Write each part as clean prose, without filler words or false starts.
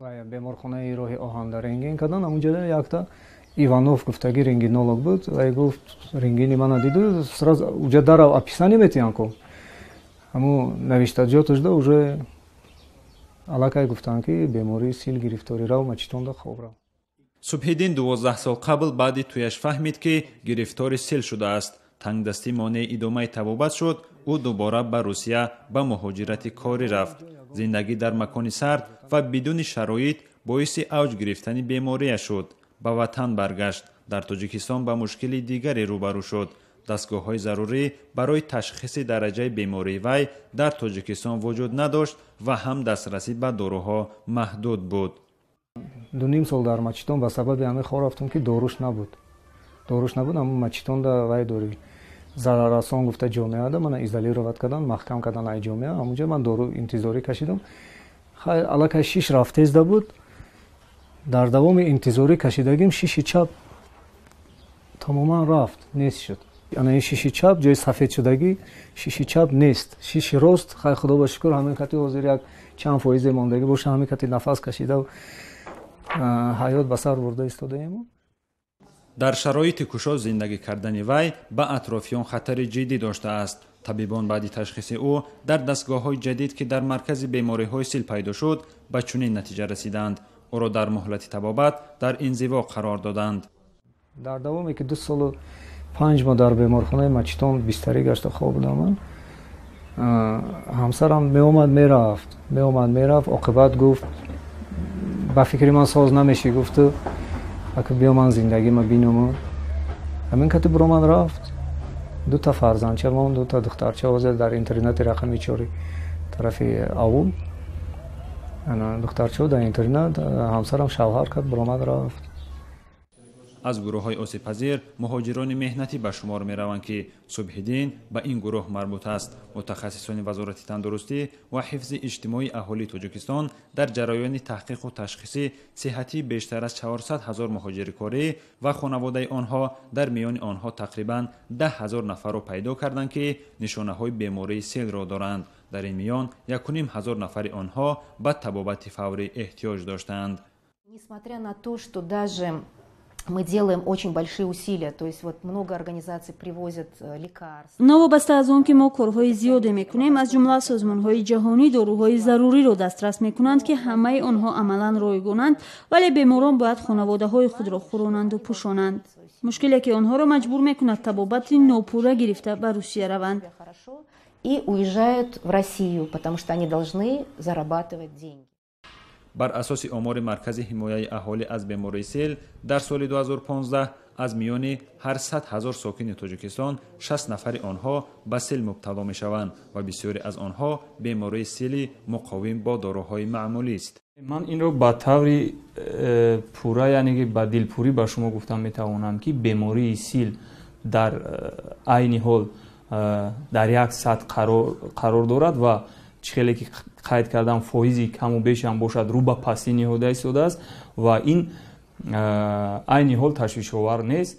Беморхонаи роҳи оҳанда рентген кардан. Ҳамунҷо якта Иванов гуфтаги рентгенолог буд. Вай гуфт, рентгени мана диду, сразу уҷа дарав описание метиҳан ку, ҳамун навиштаҷоташда уже аллакай гуфтанд, ки бемории сил гирифторӣ, рав Мачитонда хоб рав. Субҳиддин 12 сол қабл баъди тӯяш фаҳмид, ки гирифтори сил шудааст. Тангдастӣ монеи идомаи табобат шуд. Ӯ дубора ба Русия ба муҳоҷирати корӣ рафт. Зиндагӣ дар макони сард ва бидуни шароит боиси авҷ гирифтани бемория шуд. Ба ватан баргашт. Дар Тоҷикистон ба мушкили дигаре рӯбарӯ шуд. Дастгоҳҳои зарурӣ барои ташхиси дараҷаи бемории вай дар Тоҷикистон вуҷуд надошт ва ҳам дастрасӣ ба доруҳо маҳдуд буд. 2.5 сол дар Мачитон ба сабаби ҳамин хор рафтам, ки доруш набуд, доруш набуд. Ҳамун Мачитонда вай дори зараррасон гуфта ҷомеада мана изолировать кардан, маҳкам кардан ай ҷомеа. Ҳамунҷо ман дору интизорӣ кашидам. Хайр, аллакай шиш рафтезда буд. Дар давоми интизорӣ кашидагим шиши чап тамоман рафт, нест шуд. Ана ин шиши чап, ҷои сафед шудагӣ, шиши чап нест. Шиши рост, хай, худо ба шукр, ҳамин кати ҳозир як чанд фоизе мондагӣ боша, ҳамин кати нафас кашида, ҳаёт ба сар бурда истодаему. Дар шароити кушод зиндагӣ кардани вай ба атрофиён хатари ҷиддӣ доштааст. Табибон баъди ташхиси ӯ дар дастгоҳҳои ҷадид, ки дар маркази бемориҳои сил пайдо шуд, ба чунин натиҷа расиданд. Ӯро дар муҳлати табобат дар инзиво қарор доданд. Дар давоме ки 2 солу 5 моҳ дар беморхонаи Мачитон бистарӣ гашта хоб будам ман, ҳамсарам меомад, мерафт, меомад, мерафт. Оқибат гуфт: «Ба фикри ман соз намешӣ», гуфту, «ака, биё, ман зиндагима бинаму». Ҳамин кати буромад, рафт. Дута фарзандча мон, дута духтарча ҳозир дар интернати рақами чори тарафи авул. Духтарчао дар интернат, ҳамсарам шавҳар кард, буромад, рафт. Аз гурӯҳҳои осебпазир муҳоҷирони меҳнатӣ ба шумор мераванд, ки Субҳиддин ба ин гурӯҳ марбут аст. Мутахассисони Вазорати тандурустӣ ва ҳифзи иҷтимоии аҳолии Тоҷикистон дар ҷараёни таҳқиқу ташхиси сиҳатии бештар аз 400 ҳазор муҳоҷири корӣ ва хонаводаи онҳо, дар миёни онҳо тақрибан 10 ҳазор нафарро пайдо карданд, ки нишонаҳои бемории силро доранд. Дар ин миён 1,5 ҳазор нафари онҳо ба табобати фаврӣ эҳтиёҷ доштанд. Несмотря на то, что даже мы делаем очень большие усилия, то есть вот много организаций привозят лекарства. Новобаста аз он ки мо корҳои зиёде мекунем, аз ҷумла созмонҳои ҷаҳонӣ доруҳои заруриро дастрас мекунанд, ки ҳамаи онҳо амалан ройгонанд, вале беморон бояд хонаводаҳои худро хӯронанду пӯшонанд, мушкиле ки онҳоро маҷбур мекунад табобати нопурра гирифта ба Русия раванд. И уезжают в Россию, потому что они должны зарабатывать деньги. Бар асоси омори Маркази ҳимояи аҳолӣ аз бемории сил, дар соли 2015 аз миёни ҳар 100 ҳазор сокини Тоҷикистон 60 нафари онҳо ба сил мубтало мешаванд ва бисёре аз онҳо бемории сили муқовим бо доруҳои маъмулист. Ман инро ба таври пурра, яъне ки ба дилпурӣ ба шумо гуфтан метавонам, ки бемории сил дар айни ҳол дар як сатҳ қарор дорад ва чӣ хеле ки қайд кардам, фоизи каму бешам бошад, рӯ ба пастӣ ниҳода истодааст ва ин айни ҳол ташвишовар нест.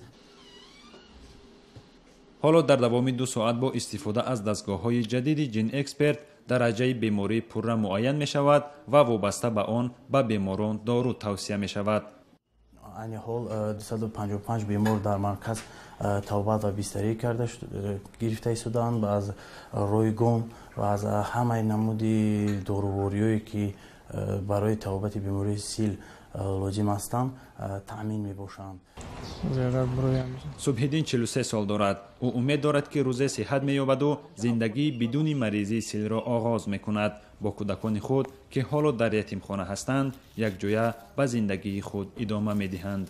Ҳоло дар давоми 2 соат бо истифода аз дастгоҳҳои ҷадиди ГеneXpert дараҷаи беморӣ пурра муайян мешавад ва вобаста ба он ба беморон дору тавсия мешавад. Айни ҳол 255 бемор дар марказ табобат ва бистарӣ карда гирифта истодаанд. Аз ройгон ва аз ҳамаи намуди дорувориҳое, ки барои табобати бемории сил лозим ҳастанд, таъмин мебошанд. Субҳиддин 43 сол дорад. Ӯ умед дорад, ки рӯзе сиҳат меёбаду зиндагии бидуни маризии силро оғоз мекунад. Бо кӯдакони худ, ки ҳоло дар ятимхона ҳастанд, якҷоя ба зиндагии худ идома медиҳанд.